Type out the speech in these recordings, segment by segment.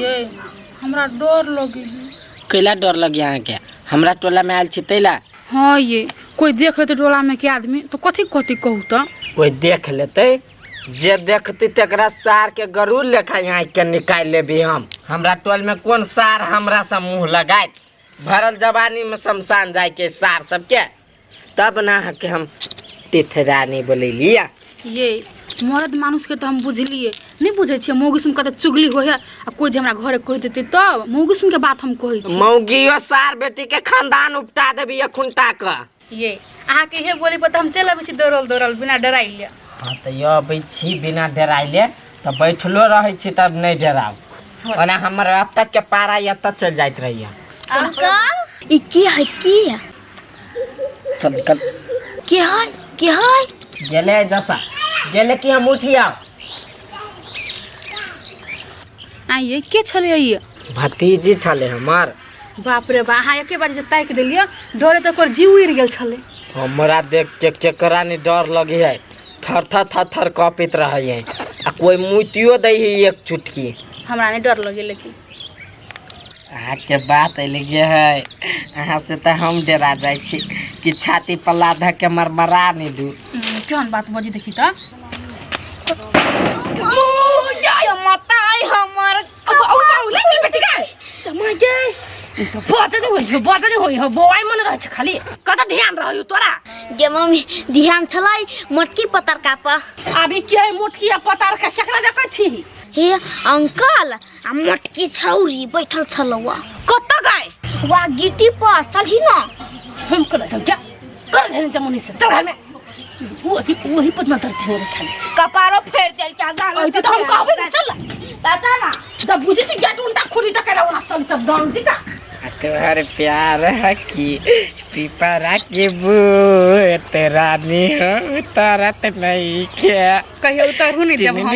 ये हमरा डर लगे है। कैला डर लगे अहाँके? हमरा टोला में आयल छी तैला? हाँ ये कोई देख लेते टोला में के आदमी तो कथी कथी कहू तो। कोई देख लेते, जे देखते तकरा सार के गरुड़ लेखा यहाँ के निकालि लेबी हम। हमरा टोल में कोन सार हमरा से मुँह लगायत? भरल जवानी में शमशान जाय के सार सबके, तब ना अहाँके हम तीर्थरानी बोलेलिया। ये मर्द मानुष के तो हम बुझलिए नहीं, बुझै छियै मौगी सुन कते चुगली होइ है, आ कोई जे हमरा घरे कहि देतै तब मौगी सुन के बात हम कहै छी। मौगियो सार बेटी के खानदान उपटा देबी अखुनता के। ये अहाँके इहे बोली पर तऽ हम चलि अबै छी दौड़ल दौड़ल बिना डराइले। हाँ तऽ यो अबै छी बिना डराइले तऽ बैठलो रहै छी तब नहि डराउ, ओना हमर एतऽ के पारा एतऽ चलि जाइत रहैया। अंकल ई की है? की है? चल निकल। की है? की है? गेले दशा गेले कि हम उठि आउ। आइए के छलै ये? भतीजी छलै हमर। बाप रे बा, अहाँ एके बार जे ताकि देलियै डरे तऽ ओकर जीव उड़ि गेल छलै। हमरा देख के केकरा नहीं डर लगे है, थर थर थर थर कँपैत रहै है, आ कोई मुतियो दै है एक चुटकी। हमरा नहीं डर लगे। लेकिन अहाँके बात अलगे है, अहाँ से तऽ हम डरा जाइ छी कि छाती पर लाद धऽ के मरमरा नहि दू। केहन बात बजी देखी तऽ। मताई हमर बजने होइ छै, बजने होइ हो, बौआइ मन रहै छै खाली। कतऽ ध्यान रहै तोरा? गे मम्मी, ध्यान छलै मोटकी पतरका पर। अभी के है मोटकी आ पतरका? केकरा देखै छी? हे अंकल, आ मोटकी छौरी बैठल छलौ। कतऽ गए? वा गिट्टी पर। चलही न। हम केना जाऊ? जा कर धन जमुनी से, चल घर में। वही वही पर नजर थे खाली। कपारो फेर देल क्या गाना। ऐसे तो हम कहबे नहीं, चल चाचा ना जब बुझी छी गेट उल्टा खुली त केना ओना चल चल गाँव जी का। आ तोहर प्यार है कि पिपरा के बूत रानी हो उतरत नहीं के। कहियो उतरू नहीं देब हम।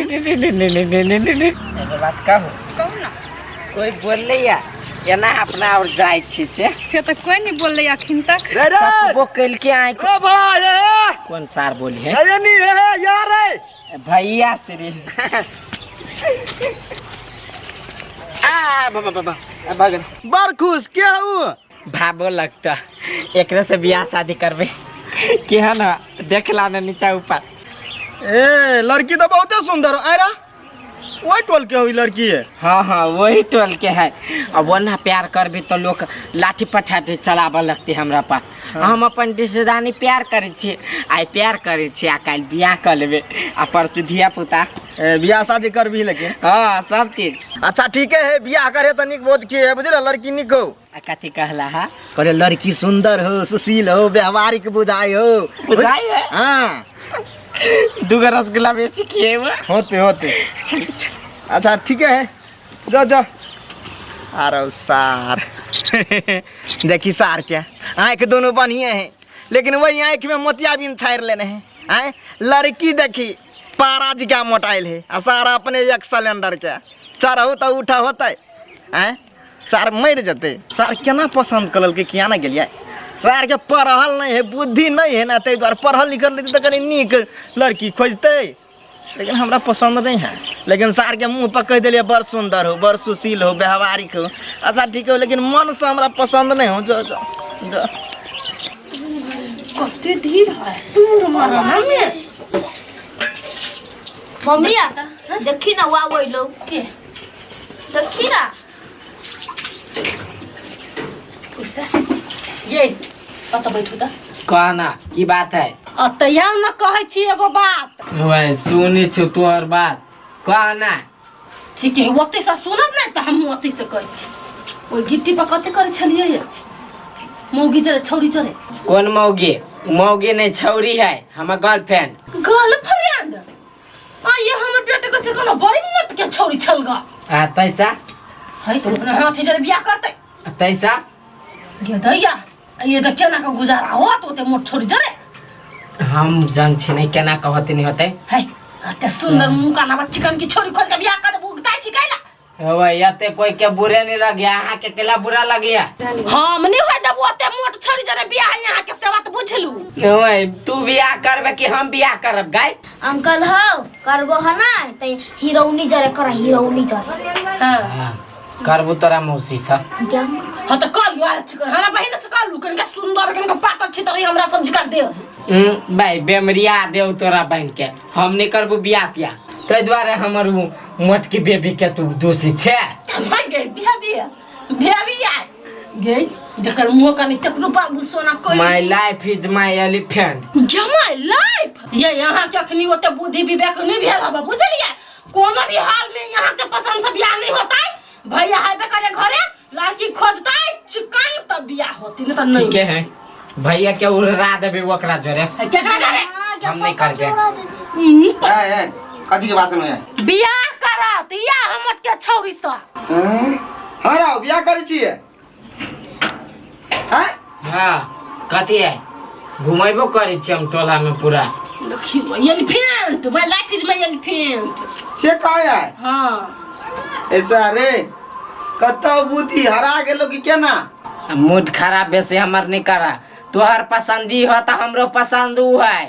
एगो बात कहू? कहू ना। कोई बोलले या एना अपना और जाइ छी से? से तऽ कोई नहीं बोलले अखन तक। रे रे कतबो कइलके आँखि। ओ भाई रे। कोन सार बोली है? अरे नी रे यार रे। भैया श्री आ बाबा बाबा भगन। बड़ खुश के हूँ? भाबो लगता एकरे से बियाह शादी करबे केहन है देखला ने नीचा ऊपर। ए लड़की तो बहुते सुंदर हो। आरा वही टोल के हुई लड़की है? हाँ हाँ वही टोल के है। अब वो ना प्यार करबी तो लोग लाठी पठाठी चलाबऽ लगते हमरा पर। हाँ। हम अपन रिश्तेदानी प्यार करै छी, आइ प्यार करै छी आ काल्हि बियाह कऽ लेबै आ परसू धिया पुता। ए, बियाह शादी करबी लेकिन? हाँ सब चीज। अच्छा ठीक है, बियाह करे तो निक बोझ के है बुझल, लड़की निक हो। आ कथी कहला हा? करे लड़की सुंदर हो, सुशील हो, व्यवहारिक बुझाई हो। बुझाई है? हाँ। दूगो रसगुल्ला बेसी खिएबो। होते होते। चल चल। अच्छा ठीक है, जाओ जाओ। अरे सार देखी सार के आँख दोनों बढ़िया है, लेकिन वही आँख में मोतियाबिंद छाड़ लेने हैं। आँय लड़की देखी पारा जी का मोटाइल है आ सारा अपने एक सिलेंडर के चढ़ो तो उठा होता है। आँय सार मर जते। सार केना पसंद कर लेलकै किया ना गेलियै? सार के पढ़ल नहीं है, बुद्धि नहीं है ना, ताहि दुआरे पढ़ल लिखल रहतै तऽ कनि नीक लड़की खोजतै, लेकिन हमरा पसंद नहीं है। लेकिन सार के मुँह पर कहि देलियै बड़ सुंदर हो, बड़ सुशील हो, व्यवहारिक हो। अच्छा ठीक हो, लेकिन मन से हमरा पसंद नहीं हो। जो जो जो कते ढील है तू मारा ना में। मम्मी देखी ना वा वही लोग के देखी ना ये अत बैठू त। कहना की बात है? अतया न कहै छी एगो बात। वही सुनी छु तोहर बात, कहना। ठीक है, ओतै से सुनब ने तऽ हमहूँ ओतै से कहै छी। ओहि गिट्टी पर कथी करै छलियै ये? मौगी जरे छौरी जरे। कौन मौगी? मौगी नहीं छौरी है, हमर गर्लफ्रेंड। गर्लफ्रेंड? आ ये हमर बेटे के छै बड़ी मत के छौरी छल गा। आ तैसा? है तो अपने हाथी जरे बियाह करतै। तैसा? गे दैया, ये तऽ केना के गुजारा होत ओते मोट छोरी जरे? हम जन छी नहीं केना कहते नहीं होते। है अते सुंदर मुंह का नावा चिकन की छोरी खोज के बियाह कर भुगताई छी कैला? ओए यते कोई के बुरे नहीं लगे, अहाँ के केला बुरा लगे? हम नहीं होय देबो ओते मोट छोरी जरे बियाह, यहाँ के सेवा त बुझलू। ओए तू बियाह करबे कि हम बियाह करब गाय? अंकल हो करबो है ना त हीरोनी जरे कर, हीरोनी जरे। हाँ हाँ करबू तोरा मौसी से। हाँ तो कल लियो आज हमरा बहिन से कल लू कनिका सुंदर कनिका पातल छितर हमरा सब जिका दे। भाई बेमरिया देव तोरा बहन के, हम नहीं करबू बियाह तियाह, ताहि दुआरे हमर उ मोटकी बेबी के तू दोषी छे। भाई गई बिया बिया बिया बिया गई जकर मुंह कनी तकरो बाबू सोना कोई। My life is my elephant. My life ये यहाँ के अखनी ओते बुद्धि विवेक नहीं भेल हबा बुझलिए। कोनो भी हाल में यहाँ के पसंद से बियाह नहीं होता है, भैया हेबे करे घरे लड़की खोजता है चिकन तब बियाह होती नहीं तो नहीं। ठीक है भैया के उड़ा देबे ओकरा जरे। केकरा जरे? हम नहीं करबे। ए ए कथी के भाषण है? बियाह करत या हमर के छौरी स। हां राव बियाह करै छियै? हैं? हां कथी है घुमेबो करै छी हम टोला में पूरा। देखियो elephant my life is my elephant से कहै है? हां ऐसा रे कतौ बुद्धि हरा गेलो कि केना? मूड खराब बेसी हमर नहीं करा, तोहर पसंदी हो त हमरो पसंद उ है।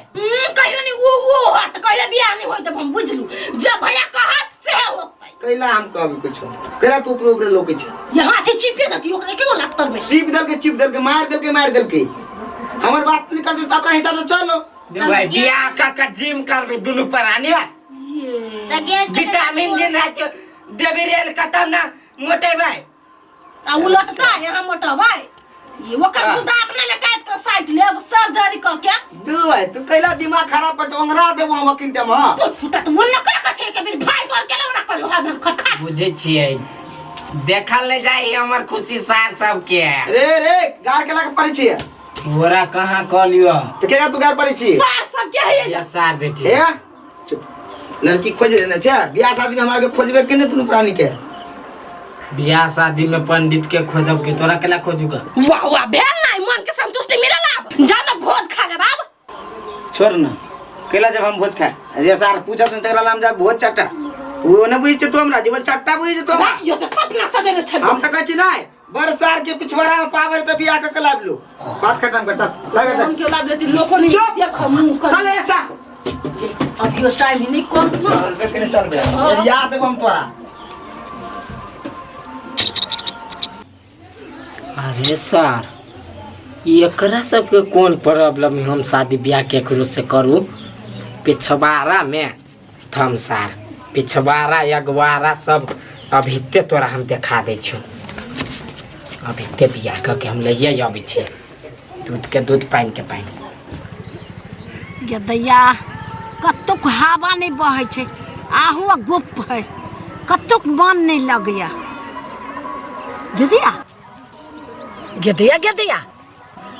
कहियो नहीं वो वो हो त कहिले बियाह नहीं होई त हम बुझलु जब भैया कहत से होतै। कैला हम कहबी कुछो कैला तू ऊपर ऊपर लोकै छै यहाँ थे चिपे दती ओकरे के लातर में चिप देलके चिप देलके मार देलके मार देलके हमर बात निकल त अपना हिसाब से चलो। भाई बियाह का का जिम करबे दुनु प्राणी है ये विटामिन देना के देबे रेल खत्म ना मोटे भाई आ उलटता है हम मोटबै ये ओकर गुदा अपने में काट के साइड लेब सर्जरी क के दू भाई तू कैला दिमाग खराब पर ओंगरा देबो हम अखिन ते म तो फुटा त मन न कर के छै के मेरे भाई तोर के लौड़ा करियो हाथ खटखट बुझे छियै देखल ले जाई हमर खुशी सार सबके। रे रे गार के लाग पड़ै छियै तोरा कहां कहलियो त केगा तू गार पड़ै छी सार सब के है या सार बेटी ए चुप लड़की खोज लेने छै बियाह शादी में हमरा के खोजबे के ने तू प्राणी के बियाह शादी में पंडित के खोजब के तोरा केला खोजूगा? वाह वाह भेल नहीं मन के संतुष्टि मिलल आब जा ना भोज खा लेब आब। छोड़ ना केला जब हम भोज खाए जे सार पूछत न तकरा लाम जा भोज चट्टा वो न बुझै छै तू हमरा जीवन चट्टा बुझै छै तू हमरा। यो त सपना सजेने छल हम त कहै छी नै बरसार के पिछवाड़ा में पावर त बियाह क लाब लो बात खत्म कर चल लगा चल हम क्यों लाब लेती लोको नहीं देख मुंह कर चल ऐसा अब यो टाइम नहीं कर चल बे चल बे याद देबो हम तोरा। अरे सर एकरा सबके कौन प्रॉब्लम है हम शादी ब्याह केकरो से करू? पिछवाड़ा में थम सार पिछवाड़ा अगवाड़ा सब अभिते तोरा हम देखा दै छियौ। अभिते बियाह कऽ के हम लैये अबै छियै दूध के दूध पानि के पानि। गे दैया कतौक हवा नहीं बहै छै आहू आ गुप है कतौक मन नहीं लगैया। गेदिया गेदिया गेदिया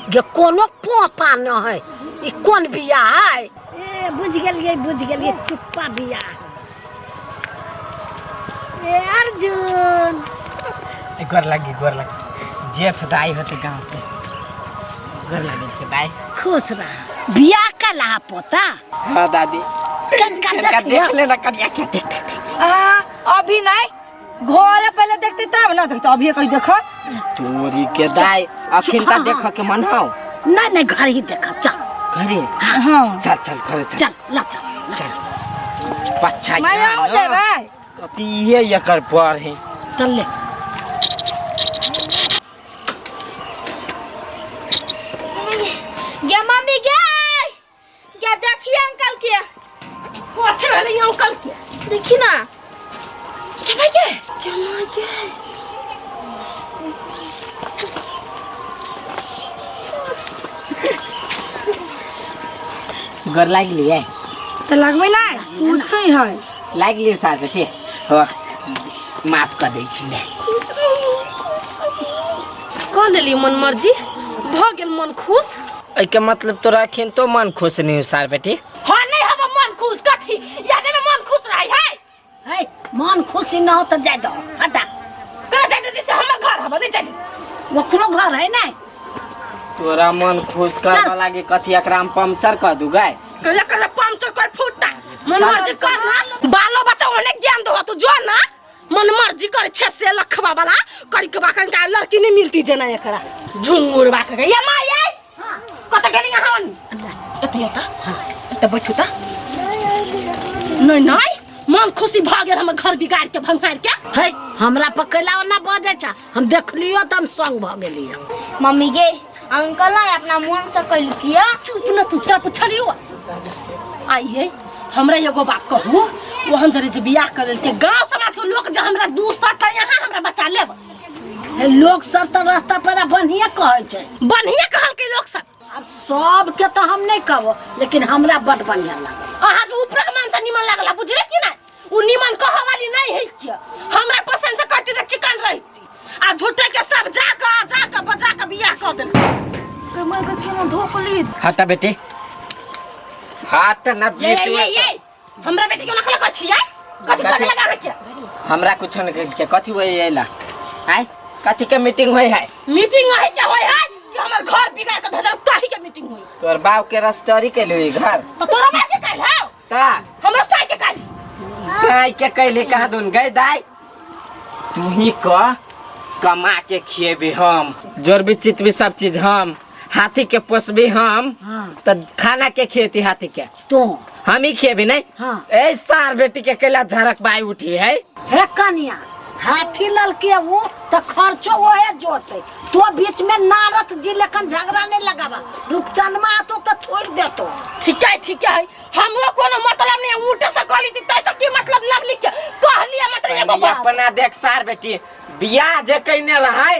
गे कोनो पोता न है ई कोन बियाह है? ए बुझ गेलियै चुप्पा बियाह। ए अर्जुन गोर लागी गोर लागी जेठ दाई होते गाँव के गोर लागे छै दाई। खुश रह बियाह कला पोता। हाँ दादी कनका देख लेना कनिया के देख आ अभी नहीं घरे पहले देखते तब ना देखते अभी कहीं देख तोरी के दाई अखिन त देख के मन हौ। नहीं नहीं घर ही देख चल घरे। हां चल चल घरे चल चल ला चल चल पच्छा मैं आ जाए भाई कति ये एकर पर है चल ले। गे मम्मी गे गे देखिए अंकल के कथि भेलै अंकल के देखी ना के भाई के के मां के गोर लागलियै त लगबै नै पूछै है लागलियै सार बेटी हो माफ कर दै छी ले। कह लेली मन मर्जी भ गेल मन खुश। एके मतलब तोरा अखिन तो मन खुश नहीं हो सार बेटी? हां नहीं हम मन खुश कथी यादे में मन खुश रही है। है मन खुशी न हो त जाय दो हटा कह जाय दीदी से हमर घर हब नहीं जाय ओकरो घर है नै तोरा मन खुश कर लागे कथी एकरा हम पंचर कर दू गाय कहला कर पंचर कर फूटा मन मर्जी कर ना बालो बच्चा ओने ज्ञान दो तू जो ना मन मर्जी कर छे से लखवा वाला करी के बाकन का लड़की नहीं मिलती जना एकरा झुंगुर बाक के ये माई आई कत गेली यहाँ एत एत एत बैठू त नहीं नहीं मन खुशी भऽ गेल हमर घर बिगाड़ के भंगार के। है हमरा पर कैला ओना बजै छ, हम देखलियो त हम संग भ गेलियो। मम्मी गे अंकल ना अपना मन से कहलकिया। चुप न तू, तोरा पुछलियो आइए। हमरा एगो बात कहू, ओहन जरे जे बियाह कर के गांव समाज के लोग जे हमरा दूसत है, यहाँ हमरा बचा लेब। हे लोग सब त रास्ता पर बढ़िया कहै छै। बढ़िया कहलकै लोग सब। अब सबके तो हम नहीं कहबो, लेकिन हमरा बड बढ़िया लागल। अहाँ के ऊपर के मन से निमन लागल, बुझले कि नहीं? उ निमन कह वाली नहीं है के हमरा पसंद से कहती त चिकन रहती, आ झूठे के सब जाके जाके बजा के बियाह कर देल। हटा बेटी, हाथ न ये बीच ये में। ये हमरा बेटी के नखला कर छियै? कथि करे लगा के? हमरा कुछ न कह के कथि होय एला आय, कथि के मीटिंग होय है? मीटिंग है के होय है कि हमर घर बिगाड़ के धदल ताही के मीटिंग होई। तोर बाप के रस्टरी के लुई घर तो तोरा बाप के काल है ता हमरा साई के काल साई के कैले कहा दुन गई दाई, तू ही क कमा के खिएबी हम, जोरबी चितबी सब चीज हम, हाथी के पोसबी हम। हाँ। त खाना के खेती हाथी के तो हम ही खेबी नहीं। हाँ। ए सार बेटी के कैला झरक बाई उठी है। हे कनिया, हाथी ललके वो त खर्चो ओहे जोड़ते, तो बीच में नारद जी लेखन झगड़ा नहीं लगावा, रूपचनमा आतो त छोड़ देतो। ठीक है ठीक है, हमरो कोनो मतलब नहीं, ऊँटे से कहली थी तैसे की मतलब लवली के कहली मतलब एगो बात। अपना देख सार बेटी बियाह जे कइने रहै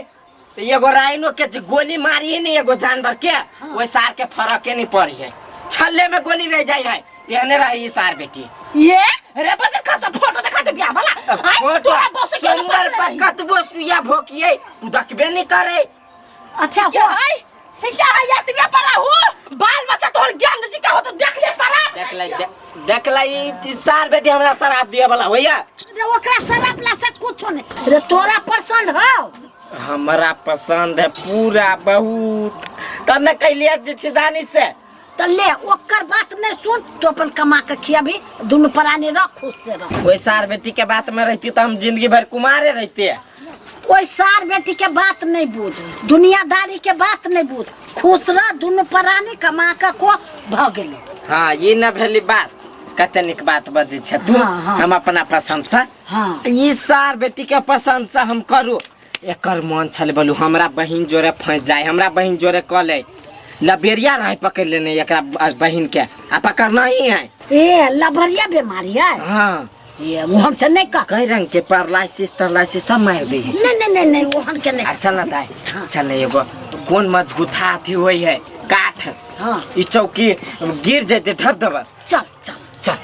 तो एगो राइनो के जे गोली मारी है ने एगो जानवर के, ओइ सार के फरक के नहीं पड़ी है, छल्ले में गोली रह जाई है, तेहने रही सार बेटी। ये रे बजे खसा फोटो देखा दे बियाह वाला। आय, फोटो तोरा बस के सोमवार पर कतबो सुइया भोकिए कुदकबे नहीं करे। अच्छा क्या हो है क्या है यार तुम पर हो बाल बच्चा तोहर ज्ञान जी का हो तो देख ले शराब देख ले देख ले ई सार बेटी हमरा शराब दिए वाला होइया। रे ओकरा शराब ला से कुछो नहीं रे, तोरा पसंद हो? हमरा पसंद है पूरा बहुत, तब न कैलिया जिछदानी से। तो ले ओकर बात नहीं सुन, तो अपन कमा के खियाबी, दोनों प्राणी रह खुश से रह। ओइ सार बेटी के बात में रहती तो हम जिंदगी भर कुमारे रहते। ओइ सार बेटी के बात नहीं बूझ, दुनियादारी के बात नहीं बूझ, खुश रह दोनों प्राणी कमा के को भ गेलो। हाँ ये न भेली बात, कते निक बात बजै छै तू। हाँ, हाँ। हम अपना पसंद से, हाँ। ई सार बेटी के पसंद से हम करू। एकर मन छल बोलू हमरा बहिन जोरे फंस जाए, हमरा बहिन जोरे क ले लबेरिया रहे पकड़ लेने एकरा बहिन के, आ पकड़ना ही है। ए लबरिया बीमारी है। हाँ ये वो हमसे नहीं कह कई रंग के परलाइसिस तरलाइसिस सब मार दे है। नहीं नहीं नहीं नहीं वो हम के नहीं। आ चल ना दाई, चल एगो कोन मजबूत हाथी होई है काठ। हाँ। ई चौकी गिर जैते ढप दबर। चल चल चल।